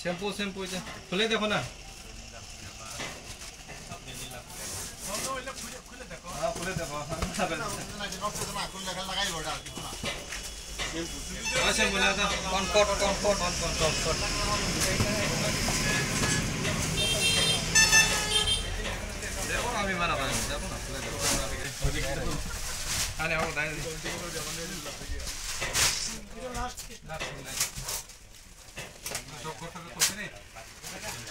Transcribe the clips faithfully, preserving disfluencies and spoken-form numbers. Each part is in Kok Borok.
Shampoo, shampoo, ita. Khule dekho na. Ah, khule dekho. Ah, shampoo na ta. Comfort, comfort, comfort, comfort. Dekho na, ami mana bhai, dekho na, khule dekho. Ani aur dai. Last, last.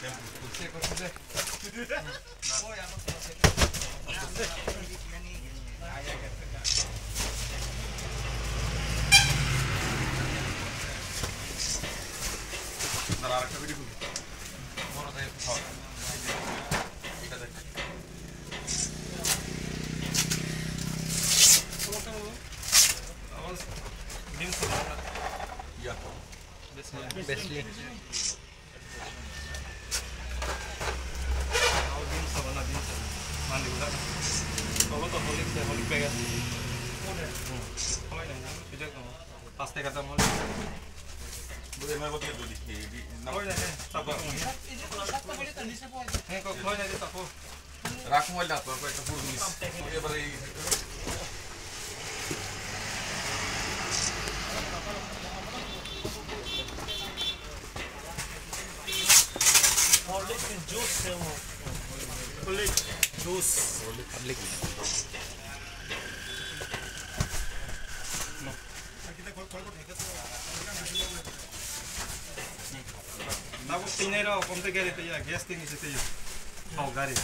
Yeah. Vaseline. Mandi guda. Obo to Horlicks, Horlicks bag ase. Hmm. Khwlai nai, bijak tong. Pas taka dam Horlicks. Khwlai nai, eh, sabo. He, ko khwlai nai, sabo. Rakung aja apa, apa itu kurus. Oke, beri. Horlicks juice, eh, Horlicks juice. Horlicks. Tabuk tinai rok, komte gari twi ya, gas tini se twi. Thok gari.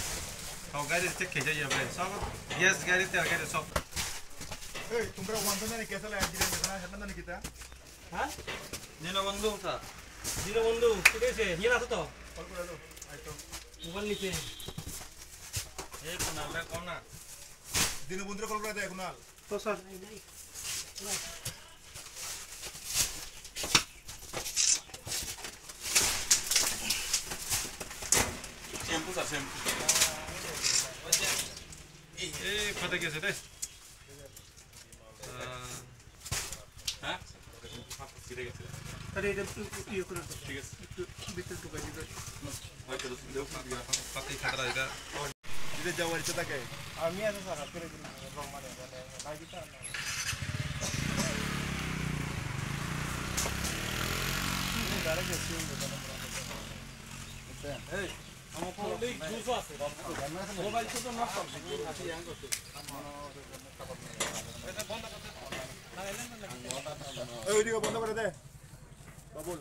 Thok gari check khe jaiya bre. Sob gas gari, tel gari sob. Ei, tumra wan to nani kesa la accident na, hena nani kita? Ha? Dino bondhu sa. Dino bondhu, kute se? Yela to. Call kora do. Ai to. Mobile niche. Ei, Kunal da, kon na? Dino bondhu call kora de, Kunal. To sir. Shampoo sir, shampoo. এই ফাটে গেছে রে। হ্যাঁ? আরে এটা ইয়ে করে দাও। ঠিক আছে। একটু ভিতরে ঢুকাই দিবে। হয়তো দেখো, পাতেই খাতরা এটা। Dile jawari chata ke. Ami asa sara kere kere rong mane mane lagi ta. Hey, amo ko le juice ase. Mobile to nosto. Ei, video bondo kore de. Babul,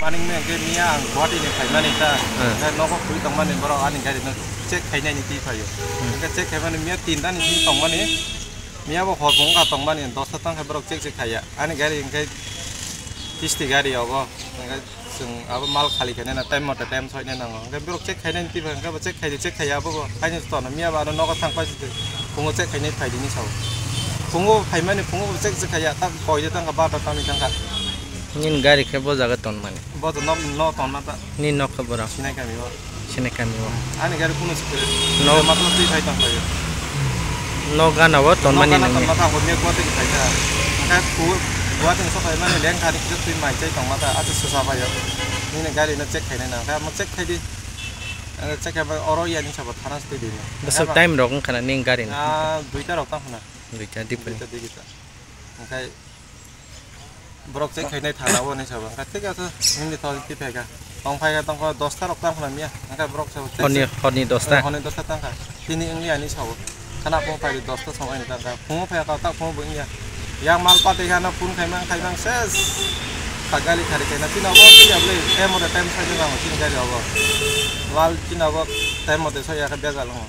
Manik me hwnkhe miya ang Guwahati ni phaimani ta. Hmm. Hwnkhe nogo khwi tongmani borok ani gari no check khainai ni twi phaio. Hmm. Hwnkhe check khaimani miya tinta ni twi tongmani. Miya bo hor phung wngkha tongmani, dosta tang khe borok check check khaiya. Ani gari hwnkhe kisti gari obo. Hwnkhe chwng abo mal khali khainai na, time mote time soinai nango. Hwnkhe borok check khainai twi ba hwnkhe bo check khaidi, check khaiya abo bo. Haino tono miya bo ano nogo thang paisidi. Phungo check khainai phaidi hinwi sao. Phungo phaimani phungo bo check check khaiya, tak koide tangkha, barta tamni tangkha. Nini gari khe bo jaga tonmani. Bo to nok, no tonma ta. Nini nok khe bwrang. Sinai kami o. Sini kami o. Ani gari kunu sikire. No. Matla twi phai tang phaio. No gana o tonmani nangni. Matla hobya Guwahati ki phaikha. Hwnkhe khu Guwahati ni sokai mani leng kha ni kisa twi mai chai tong mata. Acha susa phaio. Nini gari no check khainai na. Hwnkhe amo check khaidi. Ang check khai bai oro yani sabo thana stay di. Bwswk time rok wngkha na nini gari no? Ah, duita rok tang khna. Duita, different. Duita, duita. Hwnkhe Borok check khainai thana o hinwi sabo. Hwnkhe thik ase, nini thok twi phaikha. Tong phaikha tongkha dosta rok tang khna miya. Hwnkhe borok sabo check Horni, check. Horni dosta? Eh, horni dosta tangkha. Tini wngya hinwi sabo. Khana phung phaidi dosta song ani tangkha. Phungo phaikha tak phungo bo wngya. Yang mal pati khana phone khaimang khaimang ses. Tak gali khari khaina. Tini obo twi ya bwlwi. Em ore time sai jang tini gali obo. Mal tini obo time mote sai ya khe bejal wngo.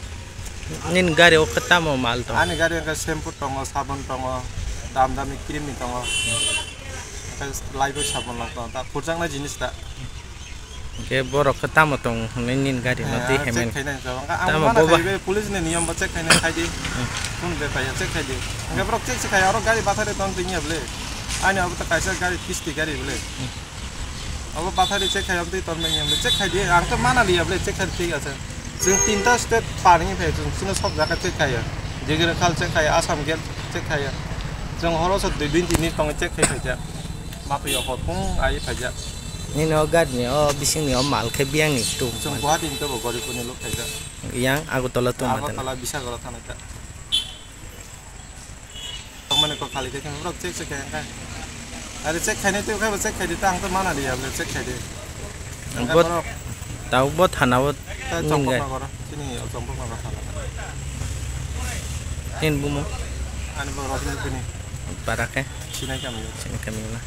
Nini gari o khe tamo mal tongo? Ani gari o khe shampoo tongo, sabon tongo, dam dami cream ni tongo. Hwnkhe lifebuoy sabon rok tongo, ta khurjaknai jinis ta. Hwnkhe borok khe tamo tong hwnwi nini gari no twi hemen? Check khainai tongo. Hwnkhe ang tamo mana boba? Khaidi, police ni niyom bo check khainai khaidi. Hmm. Phone de paiya check khaidi. Hwnkhe borok check se khai aro gari bathari ton twi ya bwle. Ani obo ta kaisa gari kisti gari bwle. Hmm. Obo bathari check khai, obo twi tonmani, obo check khai di, ang to mana liya bwle, check khai di, thik ase. Chwng tinta state par wngwi phai, chwng chwngno sob jaga check khai ya. Digir khal check khai, Assam gate check khai ya. Chwng horo se dui din tini tongo check khai phaijak. Mapri o hor phung ai phaijak. Nini o gari ni o bising ni o mal khe biyang ni tum. Chwng Guwahati ni to bo Garipur ni lok phaijak. Yang Agartala tum. Agartala Bisagoro thana ta. Tongmani kok khali khe borok check check khe khe. Are check khainai tei khe check khai di, ta ang to mana di, abole check khai di. Bo, borok tau bo thana o ta nini Chongkok gai. Nogor, chini o Chongkok Nogor thana. Nini bumo? Ani borok ni bini. Para khe? Sinai kami o. Sinai kami o na.